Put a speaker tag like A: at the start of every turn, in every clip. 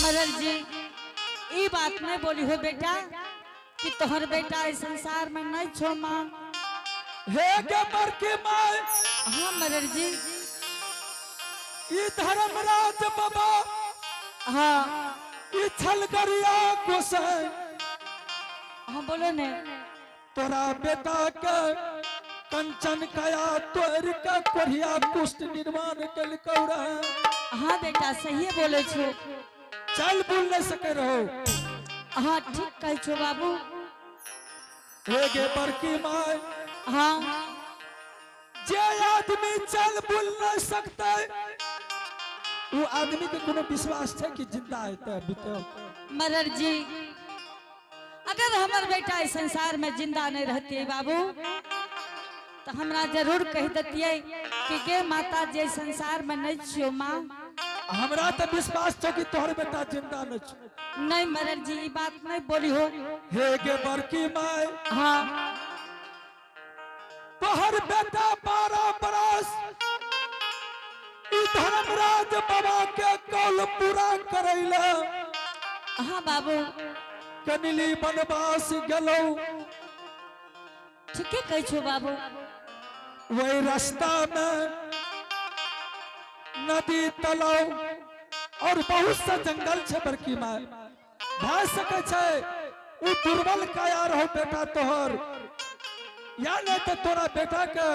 A: मरर जी, ई बात नहीं बोली हो बेटा कि तोहर बेटा इस संसार में नहीं छो माँ।
B: हे गे बड़की माय।
A: हाँ मरर जी।
B: ई धर्मराज बाबा।
A: हाँ।
B: ई छलगरिया गोसाई।
A: हाँ बोलो ने।
B: तोरा बेटा के कंचन कया तोड़ के कोढ़िया कुष्ठ निर्माण कलकौ रहे।
A: हाँ बेटा, सही बोले छो।
B: चल बोल नहीं सके रहो।
A: हाँ ठीक कह छो बाबू।
B: हे गे बड़की माय।
A: हाँ।
B: जे आदमी चल बोल नहीं सकते वो आदमी के कोनो विश्वास है कि जिंदा है तो अभी तो।
A: मरर जी, अगर हमर बेटा इस संसार में जिंदा नहीं रहती बाबू तो हमरा जरूर कह देतियै कि गे माता जे संसार में नहीं छियो माँ।
B: हमरा तो विश्वास छो कि तोहर बेटा जिंदा नहीं छो।
A: नहीं मरर जी, ई बात नहीं बोली हो।
B: हे गे बड़की माय।
A: हाँ।
B: तोहर बेटा 12 बरस ई धर्मराज बाबा के कौल पूरा करैला।
A: हाँ बाबू।
B: कनिली वनवास गेलौ।
A: ठीके कहै छो बाबू।
B: वही रास्ता में नदी तालाब और बहुत सा जंगल छे बड़की माय, भए सके छे उ दुर्बल काया रहो बेटा तोहर, या नहीं तो तोरा बेटा के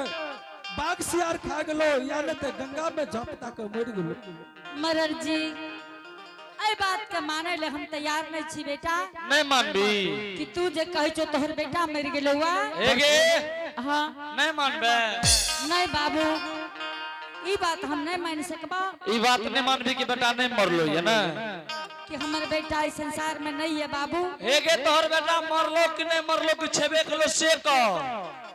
B: बाघ सियार खा गेलो, या नहीं तो गंगा में झपटा के मर गेलो।
A: मरर जी, एहि बात के माने ले हम तैयार नहीं छी बेटा।
C: नहीं मानबी
A: कि तू जे कहै छो तोहर बेटा मर गेलो हुआ।
C: हे गे।
A: हाँ।
C: नहीं मानबे?
A: नहीं बाबू, ई बात हम नहीं मान सकबा।
C: ई बात नहीं मानबी कि बेटा नहीं मरलो ये ना?
A: कि हमर बेटा इस संसार में नहीं है बाबू।
C: हे गे, तोहर बेटा मरलो कि नहीं मरलो कि छेबे कलो से कह।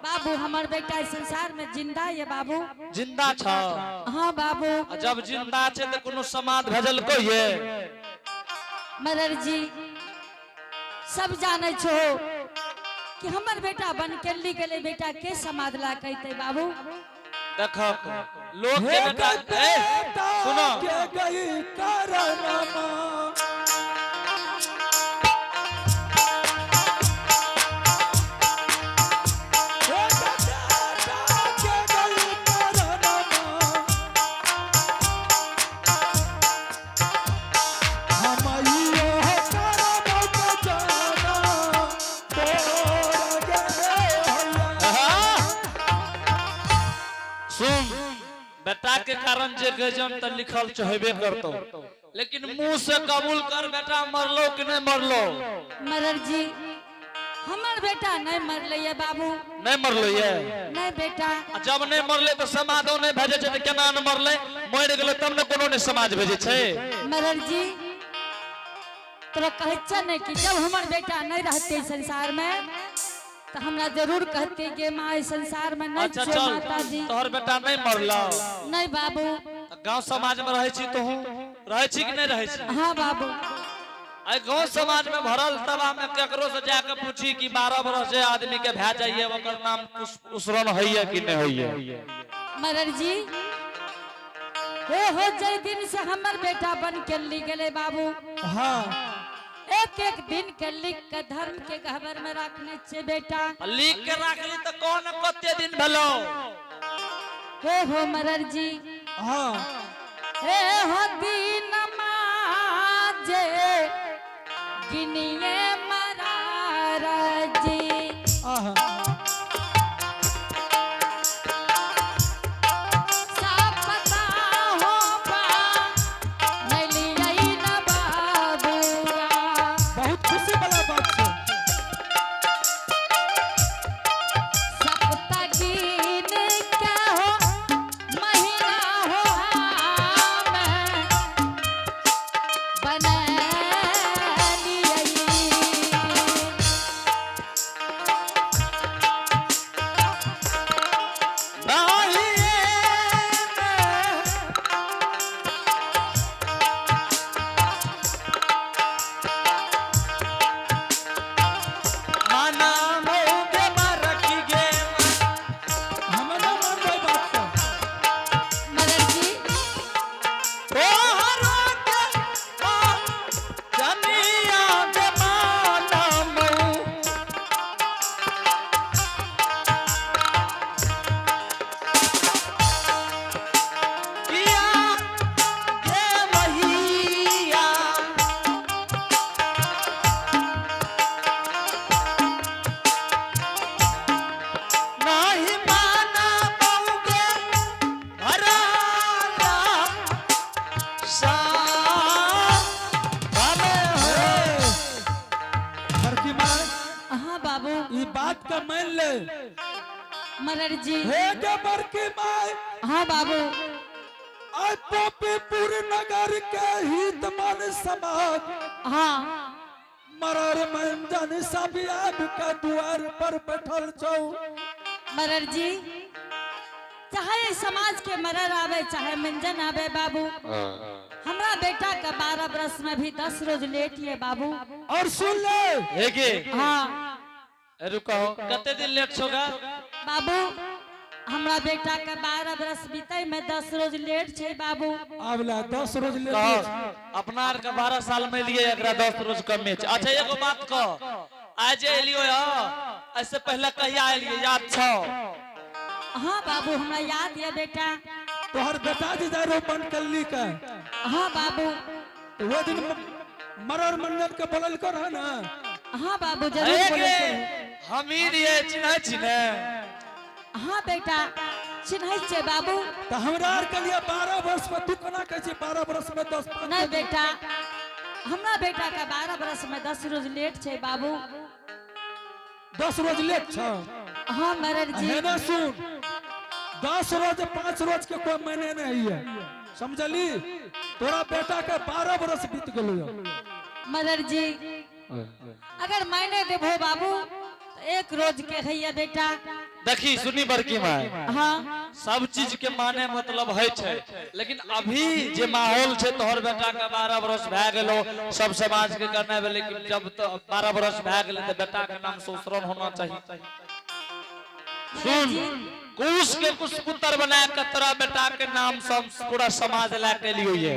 A: बाबू, हमर बेटा इस संसार में जिंदा है बाबू।
C: जिंदा छ?
A: हाँ बाबू।
C: आ जब जिंदा छे तो कोनो समाद भेजल को ये?
A: मरर जी, सब जाने छो कि हमर बेटा बन के गेले, बेटा के समाद ला कहते बाबू?
C: देखक लोग के
B: हे
C: बेटा
B: गे
C: ए,
B: बेटा
C: सुनो।
B: के गई करमा। हे गे बेटा के गई करमा। हम इयो करम बजाना तोर गे होया।
C: सुन, बेटा के कारण जे गजन त लिखल चहेबे करतो, लेकिन मुंह से कबूल कर, बेटा मरलो कि नहीं मरलो?
A: मरर जी, हमर बेटा नहीं मरले ये बाबू।
C: नहीं मरलो ये?
A: नहीं बेटा।
C: आ जब नहीं मरले तो समाधो नहीं भेजे छै, त केना न मरले? मर गेलो तब ने कोनो ने समाज भेजे छै।
A: मरर जी, तोरा कहै छ ने कि जब हमर बेटा नहीं रहते संसार में तो हमरा जरूर कहते कि माँ इस संसार में नहीं
C: अच्छा
A: छो
C: चल।
A: माता जी।
C: तोहर बेटा नहीं मरलो?
A: नहीं बाबू।
C: गांव समाज में रहै छी तोहू, रहै छी कि नहीं रहै छी?
A: हाँ बाबू।
C: आई गांव समाज में भरल सभा में केकरो से जाके पूछी कि 12 बरस जे आदमी के भए जाइए ओकर नाम उसरन होइए कि नहीं होइए?
A: मरर जी, हे हो, जय दिन से हमर बेटा बन के ली गेले बाबू, एक एक दिन के लिख के धर्म के गहबर में रखने छे बेटा।
C: लिख के राखली तो कौन कते दिन भेलो?
A: हे हो मरर जी, हे हो दिन जे गिनिए मरार जी।
B: आहा।
A: सब पता हो पा नहीं न बाबुआ।
B: बहुत खुशी वाला बात छै।
A: सप्ता गिन के हो महीना हो हमें बना लियै।
B: बात के मान ले।
A: मरर जी।
B: हे गे बड़की माय।
A: हाँ बाबू।
B: आज पोपीपुर नगर के हित मन समाज।
A: हाँ।
B: मरर मंजन सब आब के द्वार पर बैठल छौ।
A: मरर जी, चाहे समाज के मरर आवे चाहे मंजन आवे बाबू, हमरा बेटा का 12 बरस में भी 10 रोज लेट ये बाबू।
B: और सुन ले।
C: हे गे।
A: हाँ।
C: रुको, कते दिन लेट होगा?
A: बाबू, हमरा बेटा का 12 बरस बीते में 10 रोज लेट छे बाबू।
B: आवला 10 रोज लेट।
C: कहो, अपना आर के 12 साल में लिए एकरा 10 रोज कम में। अच्छा एगो बात कहो, आज एलियो ऐसे पहले कहिया एलियो याद छो?
A: हाँ बाबू, हमरा याद है बेटा।
B: तोहर बेटा जी जाय रहो बनकल्ली के।
A: हाँ बाबू।
B: तो वो दिन मरर मंडल के बोलल कर है ना?
A: हाँ बाबू, जरूर बोलल कर।
C: हम ही रहिए, चिन्है छी ने?
A: हाँ बेटा, चिन्है छियै बाबू।
B: तो हमरा आर के लिए 12 वर्ष में तू केना कहै छी 12 वर्ष में 10 पाँच?
A: नहीं बेटा, हमरा बेटा का 12 वर्ष में 10 रोज लेट छै बाबू।
B: 10 रोज लेट छौ?
A: हाँ मरर जी।
B: है ना सुन, 10 रोज 5 रोज के कोई मायने नहीं है, समझली? तोरा बेटा के 12 बरस बीत गेलो।
A: मरर जी, अगर मायने देबो बाबू तो 1 रोज के है बेटा।
C: देखी सुनी बड़की माय।
A: हाँ।
C: सब चीज के माने मतलब है छै, लेकिन अभी जे माहौल छै तोहर बेटा के 12 बरस भए गेलो, सब समाज के करना भेलै कि जब तो 12 बरस भए गेलै तो बेटा के नाम ससुरन होना चाहिए। सुन, कुश के कुश पुत्र बना के तोरा बेटा के नाम से हम पूरा समाज ला के लियो ये।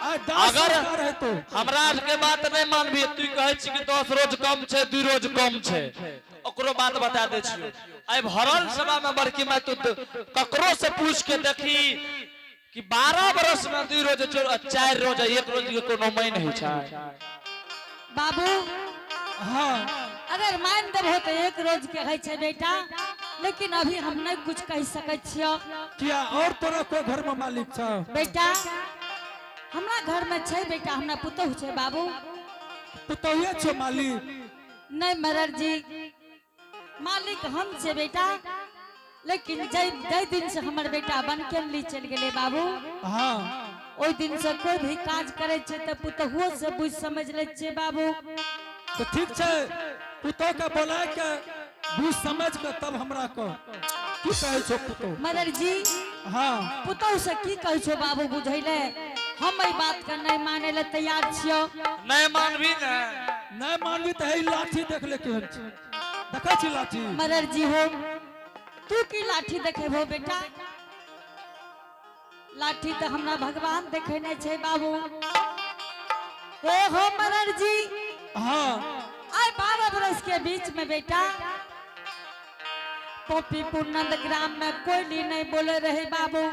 C: अगर
B: तो
C: हमरा के बात नहीं मानबी, तू कहै छी कि 10 रोज कम छै, 2 रोज कम छै, ओकरो बात बता दै छियो। आइ भरल सभा में बड़की माय तू ककरो से पूछ के देखी कि 12 बरस में 2 रोज 4 रोज 1 रोज के कोनो मायने नहीं छै
A: बाबू।
B: हाँ।
A: अगर मान देबो तो 1 रोज के है छै बेटा, लेकिन अभी हम नहीं कुछ कह सकै छियो।
B: किया और तोरा कोई घर में मालिक छौ?
A: बेटा हमरा घर में छै बेटा, हमरा पुतोहु छै बाबू।
B: पुतोहुए छौ मालिक?
A: नहीं मरर जी, मालिक हम छे बेटा, लेकिन जै दिन से हमर बेटा बनकेली चल गेले बाबू।
B: हाँ।
A: ओहि दिन से कोई भी काज करे छे तो पुतोहुओ से बुझ समझ ले छे बाबू।
B: तो ठीक छे, पुतोह के बोला के बुझ समझ के तब हमरा को की कहै छौ पुतोह?
A: मरर जी।
B: हाँ।
A: पुतोह से की कहै छौ बाबू बुझैले? हम एहि बात के नहीं माने ले तैयार छियो।
C: नहीं मानबी ने?
B: नहीं मानबी तो है लाठी देख ले केहन छै, देखै छी लाठी?
A: मरर जी हो, तू की लाठी देखेबो बेटा? लाठी तो हमरा भगवान देखेने छै बाबू। ओ हो मरर जी।
B: हाँ।
A: आइ 12 बरस के बीच में बेटा पोपीपुर नंद ग्राम में कोयली नहीं बोले रहे बाबू।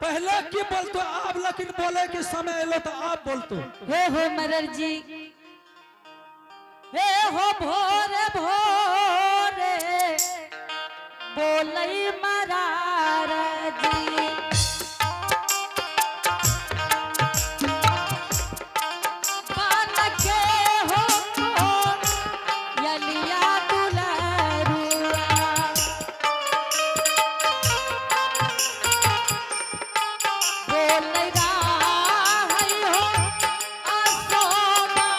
B: पहले की बोलतो आप, लेकिन बोले के समय एलो तो आप बोलतो।
A: हे हो मरर जी, हे हो भोरे भोरे बोलई मरार जी। बन के हो यलिया दुलरुआ। बोलई राहई हो असोना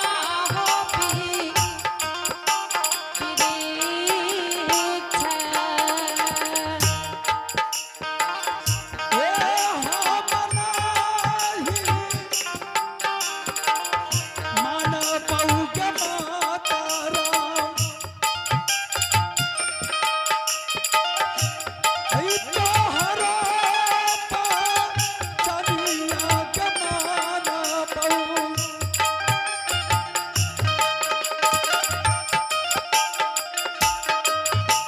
A: हो पीरीछे।
B: हे हम नाही मान पऊ के माता राम, ऐ तोहरा चनिया के मान पऊ।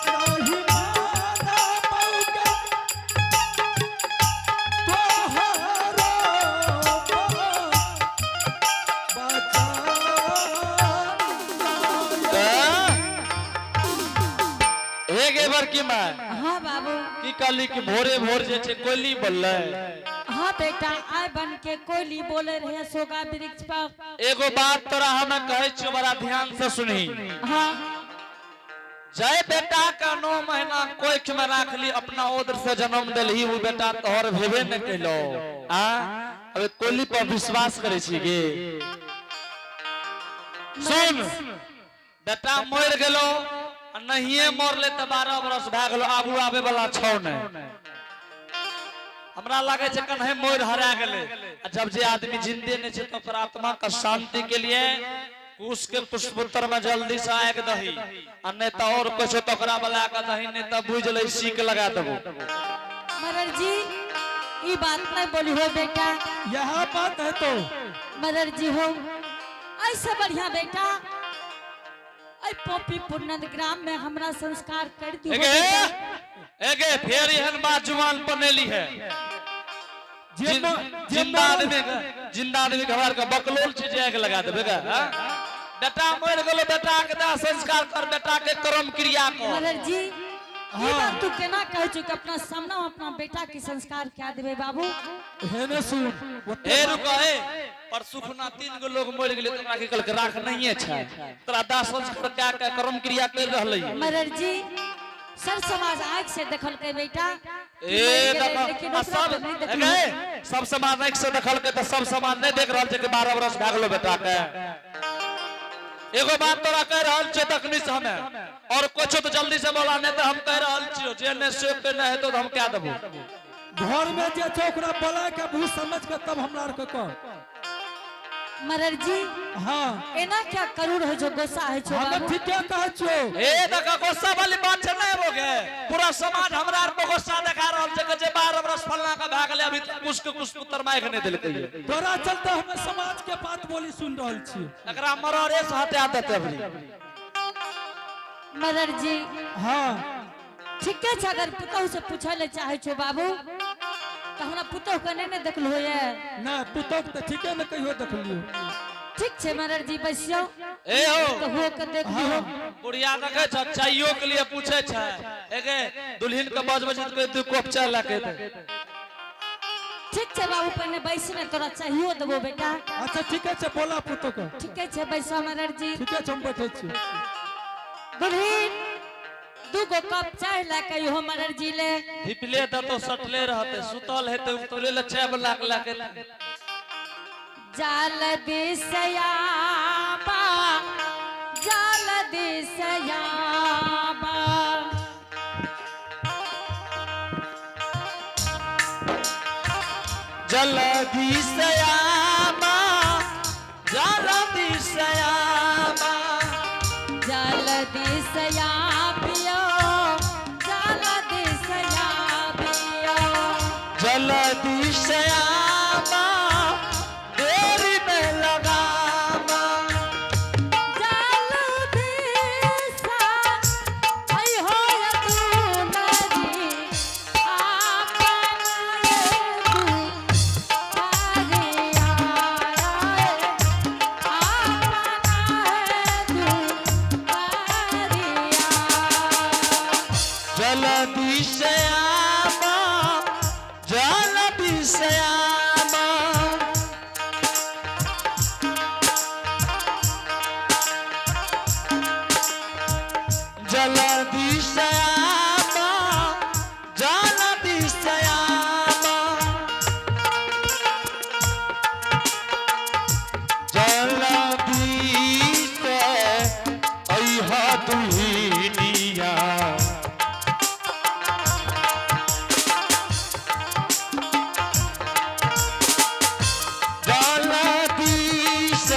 B: नाही मान पऊ के तोहरा बचा।
C: हे गे बड़की माय।
A: हाँ बाबू।
C: की कहली कि भोरे भोर जे छै कोयली बोललै?
A: हाँ बेटा, आय बन के कोयली बोले रहे सोगा वृक्ष पर।
C: एगो बात तोरा हमें कहै छियो, बड़ा ध्यान से सुनही।
A: हाँ।
C: जय बेटा का 9 महीना कोख में राख ली, अपना उदर से जन्म दिलही, वो बेटा तोहर भेबे न कैलो। आ अबे कोली पर विश्वास करे छी गे? सुन, बेटा मर गेलो आ नहिये मरले त 12 बरस भए गेलो, आबू आबे वाला छौ ने। हमरा लागे छै कन्हे मोर हरा गेलै। आ जब जे आदमी जिंदे नहीं छै तो ओकर आत्मा का शांति के लिए कुश के पुष्पोत्तर में जल्दी से आग दही, आ नहीं तो और कुछ तो ओकरा बला के दही, नहीं तो बुझ ले सीक लगा देबो।
A: मरर जी, ई बात नहीं बोली हो बेटा।
B: यह बात है तो।
A: मरर जी हो, ऐसे बढ़िया बेटा ऐ पोपी पुनंद ग्राम में हमरा संस्कार कर दियो।
C: एगे एगे फेर एहन बात जुबान पर नहीं ली है।
B: जे जे
C: जिंदा आदमी के, जिंदा आदमी के हमरा के बकलोल छै जे आग लगा देबे गा, हाँ? बेटा मर गेलो, बेटा के दाह संस्कार कर, बेटा के कर्म क्रिया कर।
A: मरर जी, ई बात तू केना कहै छु कि अपना सामना अपना बेटा के संस्कार क्या देबे बाबू?
B: हेने सुन।
C: ए रुक ए, पर सुखना 3 गो लोग मर गेले, तोरा के कहलक राख नहीं छै, तोरा दाह संस्कार क्या के कर्म क्रिया कर रहलै।
A: मरर जी, सर समाज आंख से देखलकै बेटा कि
C: ए
A: मरि गेलै,
C: देखो,
A: लेकिन
C: आ
A: ओकरा
C: सब
A: तऽ नहि देखलकै।
C: ए, सब समाज आंख से देखलकै तऽ सब समाज नहीं देख रहल छै कि 12 बरस भए गेलो बेटा के। एगो बात तोरा कह रहल छियो तखनी से हमे, और कुछो तो जल्दी से बोला, नहीं तो हम कह रहल छियो जे ने से के नहीं हेतो तो हम क्या देबो।
B: घर में जे छै ओकरा बोला के भूत समझ के तब हमरा आर के कह।
A: मरर जी,
B: हाँ।
A: एना क्या करूर है जो गुस्सा है छो
B: हम
A: बाबू?
B: ठीके कहै छियो।
C: ए देखा, गुस्सा वाली बात छै नहीं होगे, पूरा समाज हमरा आर पर गुस्सा देखा रहल छै कि जे 12 बरस फलना के भए गेलै, अभी तक कुछ के कुछ पुत्र माइक नहीं देलकै।
B: तोरा चलते हमें समाज के बात बोली सुन रहल छियै।
C: एकरा मररे से हटा देते अभी।
A: मरर जी,
B: हाँ।
A: ठीके छै, अगर पुतहु से पूछै ले चाहे छो बाबू तऽ हमरा पुतहु के नहि ने देखलो ये।
B: नहीं, पुतहु के तऽ ठीके ने कहियो देखलियो।
A: ठीक छै मरर जी, बैसियो।
C: ए हो।
A: तऽ हो के देख लियो।
C: बुढ़िया देखै छ, चाइयो के लिए पूछे छै। एगे दुल्हन के बज बज के 2 कप चाय ला के दे।
A: ठीक छै बाबू, पहिने बैस ने, तोरा चाहियो देबो बेटा।
B: अच्छा ठीके छै, बोला पुतहु के।
A: ठीके छै, बैसो मरर जी।
B: ठीके छै, हम बैठे छी।
A: दुल्हन 2 गो कप चाय ला के इहो मरर जी ले।
C: धिपले दतो सटले रहते, सुतल हेते उतले ले चाय बला के ला के।
A: जाल दिसयाबा, जाल दिसयाबा।
C: जल दिसयाबा, जल दिसयाबा।
A: जल दिसयाबियो, जल दिसयाबियो।
C: जल दिसयाबा, देरी में लगाबा।
A: जल दिसा, ऐ हो दुलरी, आपन तू हरिया, आपन तू हरिया।
C: जल दिसयाबा, जल दिसयाबा। जल दिसयाबा, जल दिसयाबा। जल दिस ऐहा दुहिनिया। जल दिस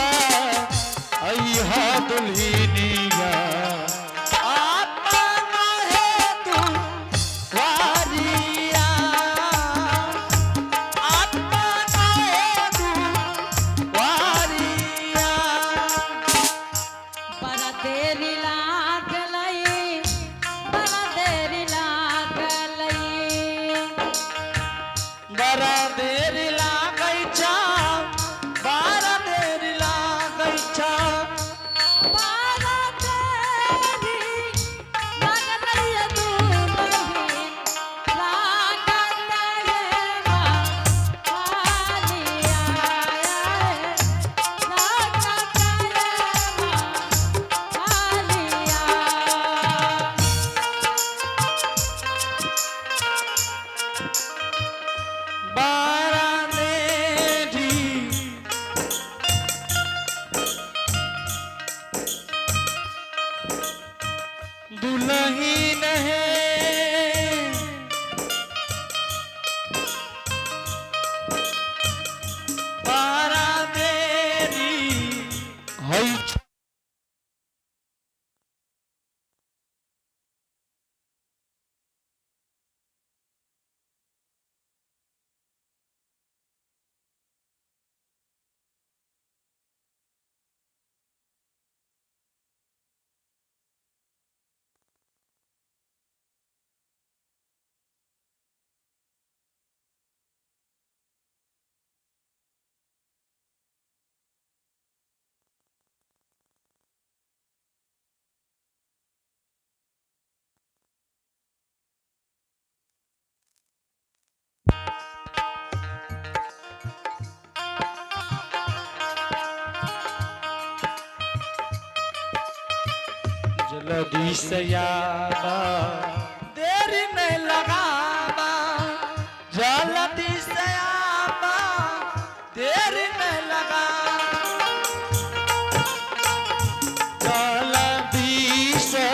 C: ऐहा दुहिनिया। आपन हेतु वारिया, आपन हेतु वारिया।
A: बड़ा देरी लागलै, बड़ा देरी लागलै।
C: बड़ा देरी लागै छौ, बड़ा देरी लागै छौ।
A: बड़ा देरी लागलै दुलही, लागलै बा।
C: बड़ा देरी होइ छौ। जल्दी से आबा, देरी नहीं लगाबा, जल्दी से आबा, देरी नहीं लगा, जल्दी से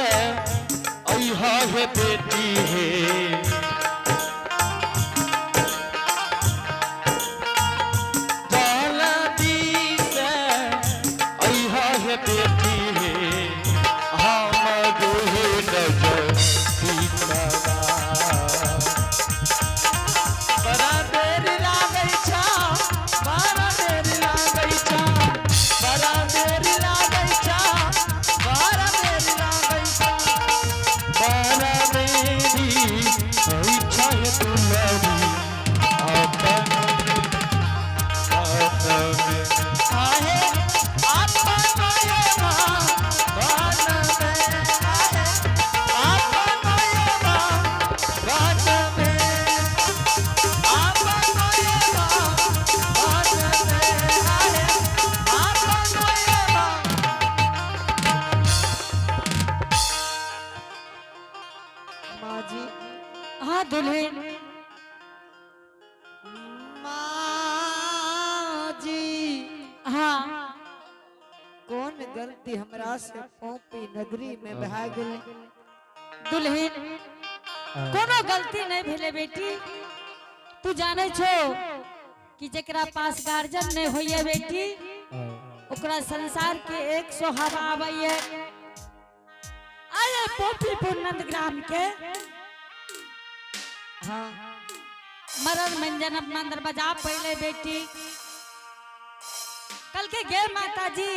C: अइहा हे बेटी हे, जल्दी से अइहा हे बेटी हे, हम गोहे नजर बड़ा देर लागै छा, बड़ा देर लागै छा, बड़ा देर लागै छा, बड़ा देर लागै छा, बड़ा देरी होइ छै दुलरी अपन आहे अपन यमा बन में, आहे अपन यमा बन में, अपन यमा बन में, आहे अपन यमा।
D: माँ जी।
A: हाँ दुल्हन।
D: माँ जी।
A: हाँ।
D: कौन गलती हमरा से पोपी नगरी में भए गेलै?
A: दुल्हन, कोनो गलती नहीं भेले बेटी। तू जाने छो कि जेकरा पास गार्जियन नहीं होइए बेटी, ओकरा संसार के एक सौ हवा आबैये। आये पोपीपुर नंदग्राम के
D: हाँ।
A: मरण मंजन अपना दरवाजा पहले बेटी। कल के गे माता जी,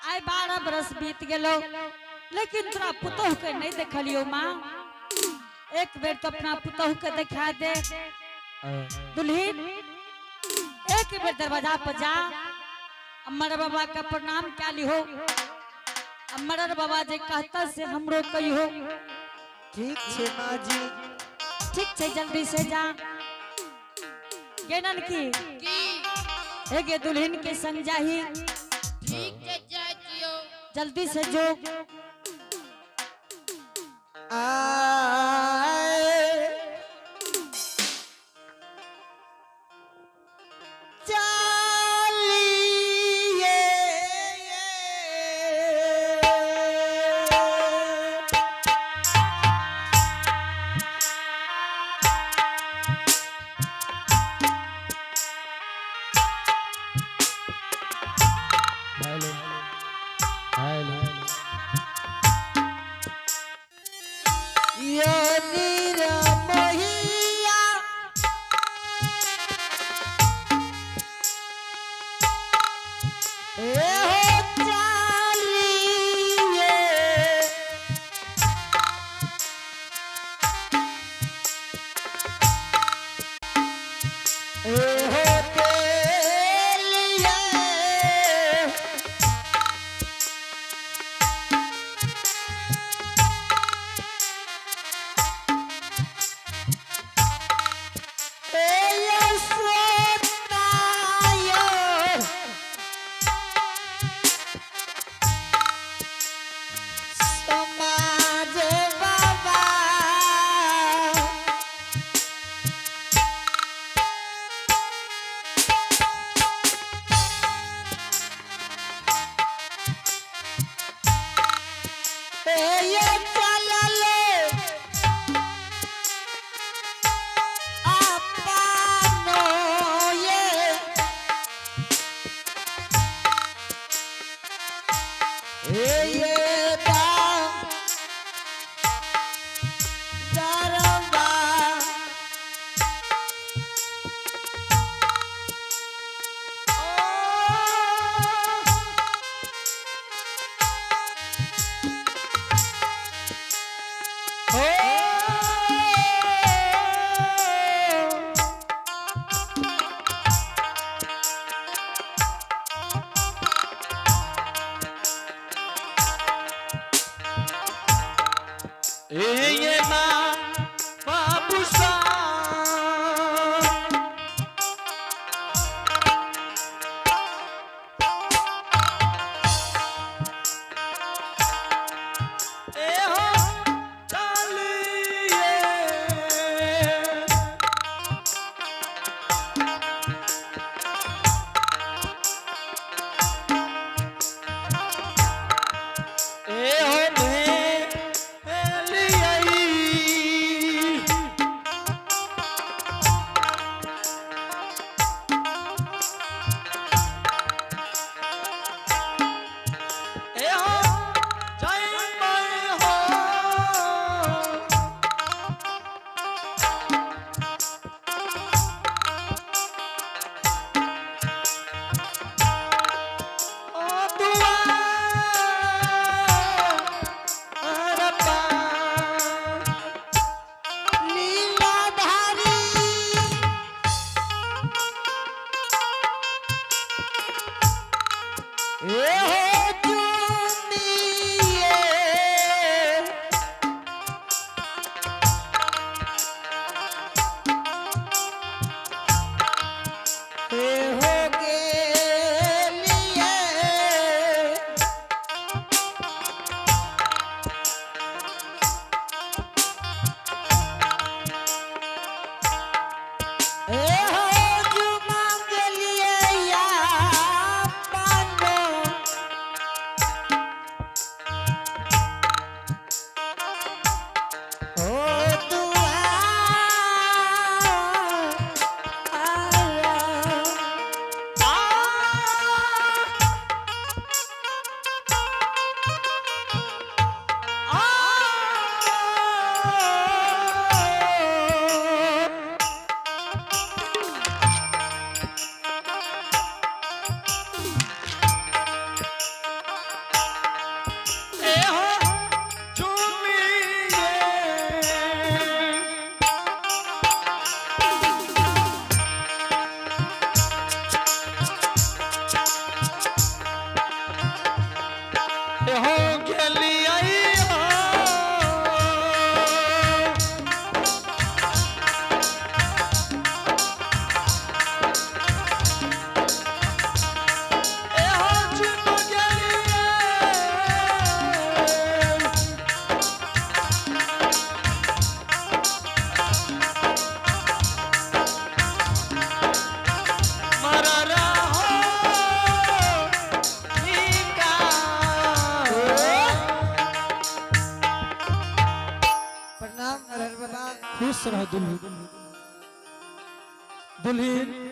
A: आइ 12 बरस बीत गेलो, लेकिन तोरा पुतोह के नहीं देखलियो माँ। एक बेर तो अपना पुतोह के दिखा दे। दुल्हीन, एक बेर दरवाजा पर जा, अमर बाबा का प्रणाम क्या लिहो, अमर बाबा जे कहता से हमरो कहियो।
D: ठीक छे माँ जी।
A: ठीक छे, जल्दी से जा। गेनन की
E: की?
A: हे गे दुल्हन के संग जाही।
E: ठीक छै, जाइ छियौ।
A: जल्दी से जो।
D: आए चालिए
B: हेलो हेलो।
D: यो निरमोहिया ए हो चालिए ए हो तेलिए। समाज बाबा। ए हो चुमिए ए हो गेलिए ए हो जुमा गेलिए या पानो ओ दुआ आया
C: हो गेलियै हो। ए हो चुम गेलियै। मरर हो निका।
D: प्रणाम हर बाबा
B: खुश रह दुल्हन दुल्हन।